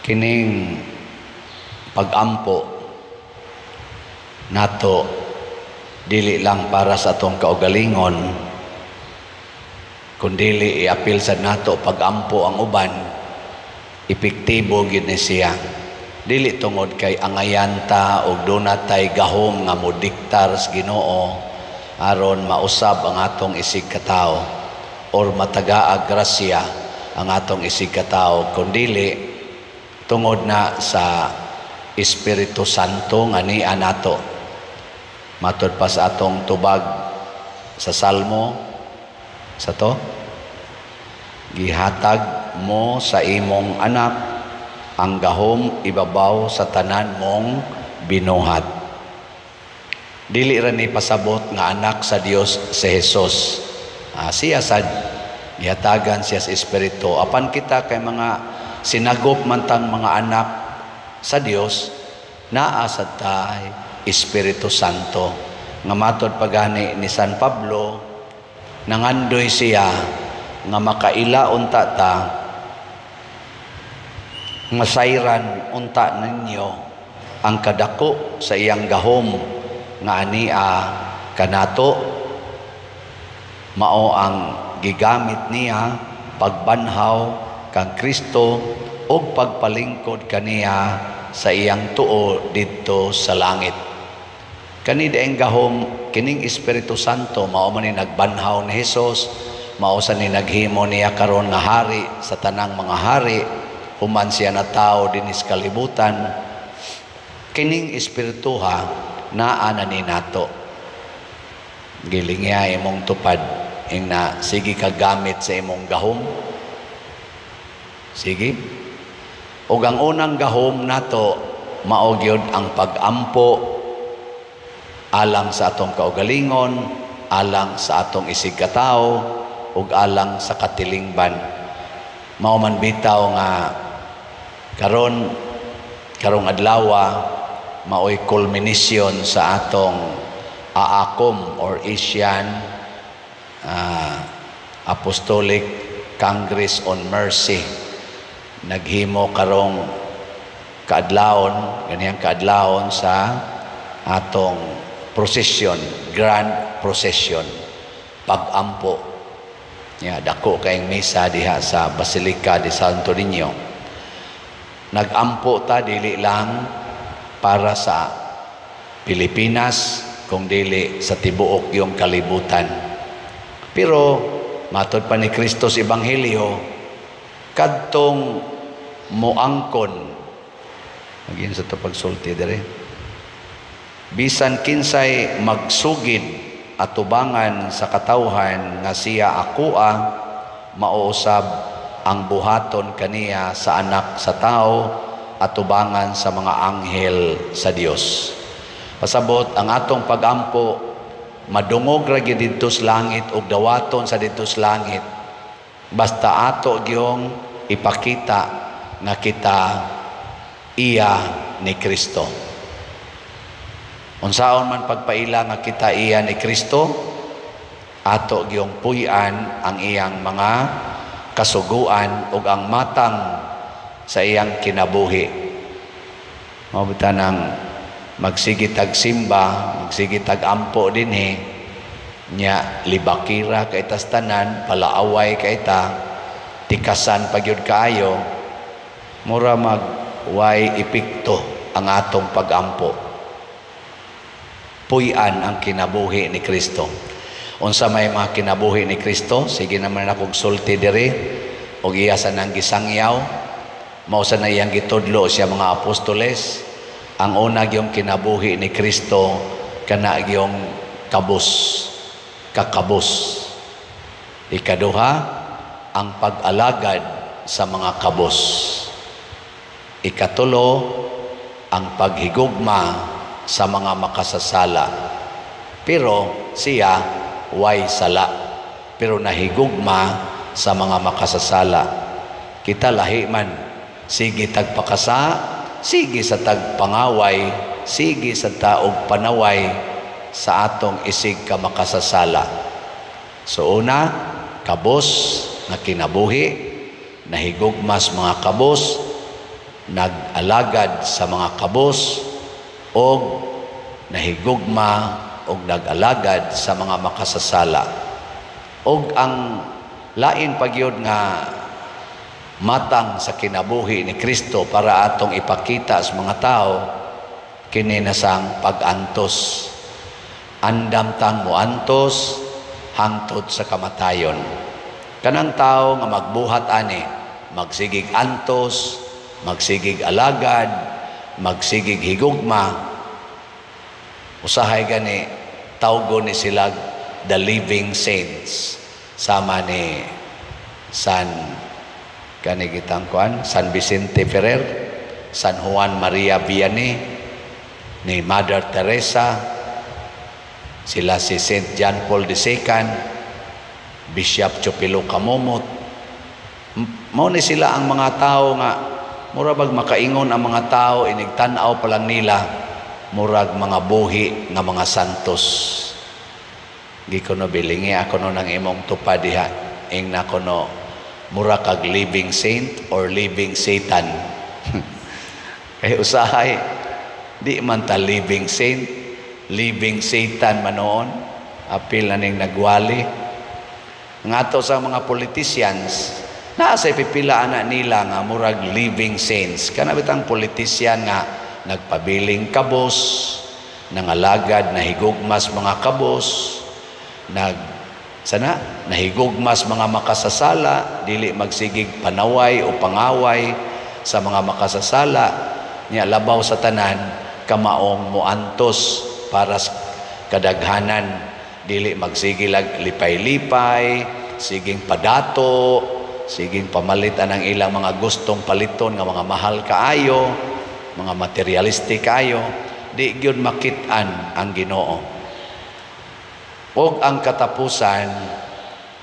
Kining pagampo nato, dili lang para sa atong kaugalingon, kundili iapil sa nato pagampo ang uban. Epektibo gyud ni siya, dili tungod kay angayan ta og duna tay gahom nga modiktar sa Ginoo aron mausab ang atong isig katawo or matagaag grasya ang atong isig katawo, kundili tungod na sa Espiritu Santo nga niya nato. Matod pa sa atong tubag sa Salmo sa to, gihatag mo sa imong anak ang gahom ibabaw sa tanan mong binuhat. Dili ra ni pasabot nga anak sa Dios si Jesus. Siya sad gihatagan siya sa Espiritu, apan kita kay mga sinagop man tang mga anak sa Dios, naa sad tay Espiritu Santo nga matod pagani ni San Pablo, nangandoy siya nga makaila unta ta, masayran unta ninyo ang kadako sa iyang gahom nga ania kanato, mao ang gigamit niya pagbanhaw kang Kristo ug pagpalingkod kaniya sa iyang tuo didto sa langit. Kani dieng gahom, kining Espiritu Santo, mao man ni nagbanhaw ni Hesus, mao sa ni naghimo niya karon nga hari sa tanang mga hari human siya natawo dinhi sa kalibutan. Kining espirituha naa na ni nato. Gilingya imong tupad ing na sige ka gamit sa imong gahom. Sige. Ug ang unang gahom nato mao gyud ang pag-ampo alang sa atong kaugalingon, alang sa atong isig katawo, ug alang sa katilingban. Mao man bitaw nga karon, karong adlawa, maoy culmination sa atong AACOM or Asian Apostolic Congress on Mercy. Naghimo karong kaadlawon, ganiyang kaadlawon sa atong procession, grand procession, pagampo. Ya, dako kayong misa diha sa Basilica de Santo Niño. Nagampo ta dili lang para sa Pilipinas, kung dili sa tibuok yung kalibutan. Pero matod pa ni Kristo sa Ebanghelyo, kadtong moangkon, magin sa to pagsulti dire, bisan kinsay magsugid atubangan sa katawhan nga siya akoa, mauusab ang buhaton kaniya sa Anak sa Tao atubangan sa mga anghel sa Dios. Pasabot, ang atong pagampo madungog ra gyud didto sa langit ug dawaton sa didto sa langit, basta ato gyung ipakita nga kita iya ni Kristo. Unsaon man pagpaila nga kita iya ni Kristo? Ato gyung puy-an ang iyang mga kasuguan ug ang matang sa iyang kinabuhi. Mao bitaw nang magsige tag simba, magsige tag ampo dinhi nya, libakira kay tas tanan, palaaway kay ta, tikasan pa gyud kaayo, mura mag way epekto ang atong pagampo. Puy-an ang kinabuhi ni Kristo. Unsa may mga kinabuhi ni Kristo? Sige naman akong sulti diri og iya sa nang gisangyaw, mao sa na iyang gitudlo siya mga apostoles. Ang una gyung kinabuhi ni Kristo kana gyung kabus, kakabus. Ikaduha, ang pag-alagad sa mga kabus. Ikatulo, ang paghigugma sa mga makasasala. Pero siya way sala, pero nahigugma sa mga makasasala. Kita lahi man, sige tagpakasa, sige sa tagpangaway, sige sa taog panaway sa atong isig ka makasasala. So una, kabos na kinabuhi, nahigugmas mga kabos. nag-alagad sa mga kabos og nahigugma og nag-alagad sa mga makasasala. Og ang lain pa gyud nga matang sa kinabuhi ni Kristo para atong ipakita sa mga tao, kini na sang pag-antos. Andam tang moantos hangtod sa kamatayon. Kanang tao nga magbuhat ani, magsigig antos, magsigig alagad, magsigig higugma, usahay gani tawgon ni sila the living saints, sama ni San kani gitang kuan, San Vicente Ferrer, San Juan Maria Vianney, ni Mother Teresa, sila si Saint John Paul II, Bishop Chupilo Camomot. Mao ni sila ang mga tao nga mura bag makaingon ang mga tao, inig tan-aw pa lang nila, murag mga buhi nga mga santos. Gikuno bilingi ako no ng imong tupad diha, ingna kuno mura kag living saint or living Satan. Kay usahay di man ta living saint, living Satan manoon, apil na ning nagwali. Nga sa mga politicians, naa sa pipila ana nila nga murag living saints. Kana bitang politician nga nagpabiling kabos, nangalagad, nahigugmas mga kabos, nag sana nahigugmas mga makasasala, dili magsigig panaway o pangaway sa mga makasasala niya, labaw sa tanan kamaong moantos para sa kadaghanan, dili magsige lag lipay-lipay, siging padato, siging pamalit anang ilang mga gustong paliton nga mga mahal kaayo, mga materialistic kaayo, di gyud makit-an ang Ginoo. Og ang katapusan,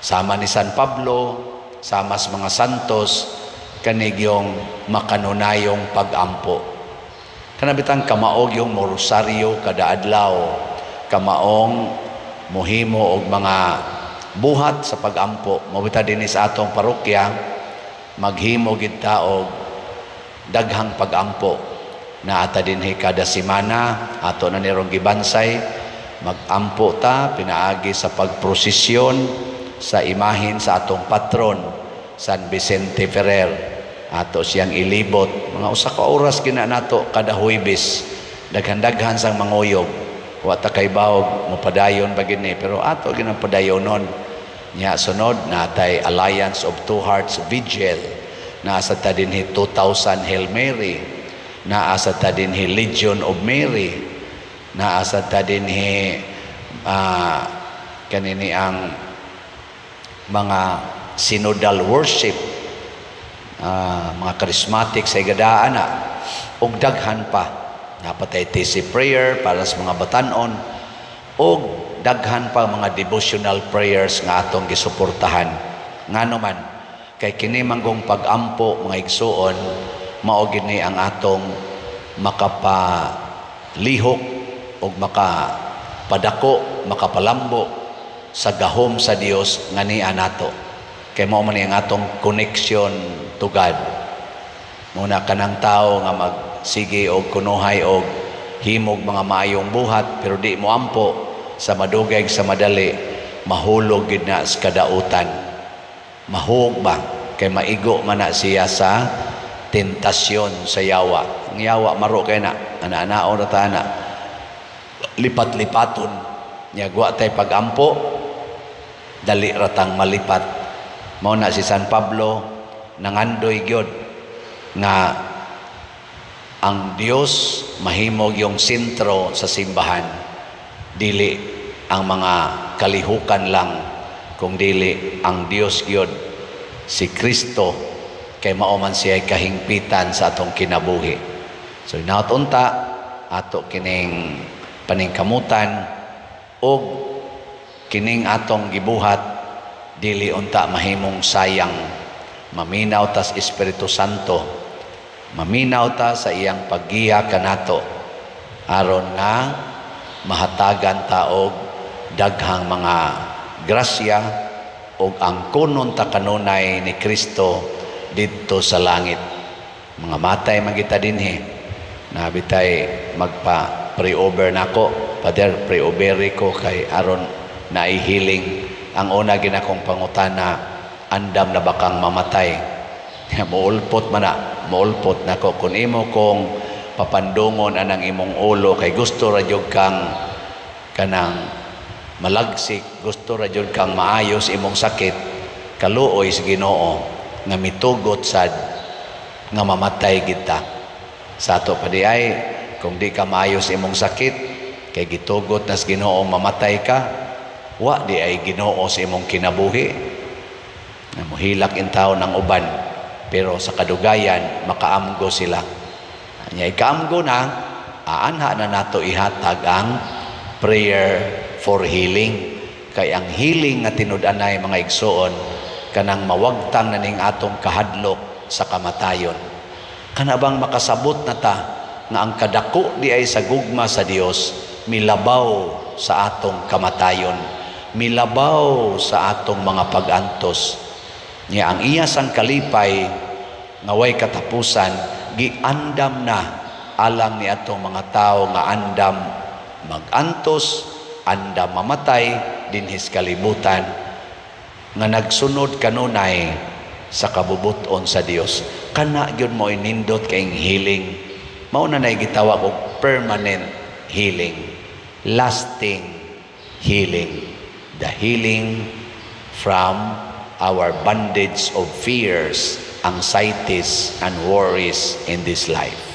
sama ni San Pablo, sama sa mga santos, kanigyong makanunayong pag-ampo. Kanabitang kamaog yung morosaryo kada adlaw, kamaong muhimo og mga buhat sa pag-ampo. Mabita dinhi sa atong parokya, maghimo gid ta og daghang pag-ampo. Naata dinhi kada semana, ato na nirong gibansay, magampo ta pinaagi sa pagprosesyon sa imahin sa atong patron San Vicente Ferrer. Ato siyang ilibot mga usa ka oras gina nato kada Huwebes. Daghan-daghan sang manguyog, wa ta kay baog mopadayon pa gini, pero ato ginang padayonon nya. Sunod natay Alliance of Two Hearts Vigil, naa sa ta dinhi 2000 Hail Mary, naa sa ta dinhi Legion of Mary, naa sa ta dinhi kanini ang mga synodal worship, mga charismatic sa igadaan na, ug daghan pa. Napatay TC prayer para sa mga batanon, ug daghan pa mga devotional prayers nga atong gisuportahan. Ngano man kay kini manggong pag-ampo, mga igsuon, mao gini ang atong makapalihok ug makapadako, makapalambo sa gahom sa Dios nga niya nato. Kay mao man ang atong connection to God. Muna kanang tao nga magsige og kunuhay og himog mga maayong buhat pero di mo ampo, sa madugay sa madali mahulog gid na sa kadautan. Mahug ba kay maigo man na siya sa tentasyon sa yawa. Ang yawa maro kay na ana-anaon ra ta na lipat-lipaton nya, wa tay pagampo, dali ratang malipat. Mao na si San Pablo nangandoy gyud nga ang Dios mahimog yung sentro sa simbahan, dili ang mga kalihukan lang, kung dili ang Dios gyud, si Kristo, kay mao man siya kahingpitan sa atong kinabuhi. So inaot unta ato kining paningkamutan og kining atong gibuhat dili unta mahimong sayang. Maminaw tas Espiritu Santo, maminaw ta sa iyang paggiya kanato aron nga mahatagan ta og daghang mga grasya og ang kunon ta kanunay ni Kristo didto sa langit. Mga matay man kita dinhi. Naa bitay magpa pray over nako. "Father, pray over ko kay aron naay healing." Ang una ginakong pangutana, "Andam na ba kang mamatay?" Muulpot man na, muulpot nako kung imo kong papandungon anang imong ulo kay gusto ra jud kang kanang malagsik, gusto ra jud kang maayos imong sakit. Kaluoy sa Ginoo nga mitugot sad nga mamatay kita. Sa ato pa di ay, kung di ka maayos imong sakit kay gitugot nas Ginoo mamatay ka, wa di ay Ginoo sa imong kinabuhi. Na mohilak intaw ng uban, pero sa kadugayan makaamgo sila. Nya ikaamgo na, aanha na nato ihatag ang prayer for healing, kay ang healing nga tinud-anay, mga igsoon, kanang mawagtang na ning atong kahadlok sa kamatayon. Kana bang makasabot na ta nga ang kadako di ay sa gugma sa Dios milabaw sa atong kamatayon, milabaw sa atong mga pag-antos. Nya ang iya sang kalipay nga way katapusan giandam na alang ni atong mga tao nga andam magantos, andam mamatay dinhis kalibutan nga nagsunod kanunay sa kabubuton sa Dios. Kana gyud mo inindot kay healing. Mao na nay gitawag og permanent healing, lasting healing, the healing from our bondage of fears, anxieties, and worries in this life.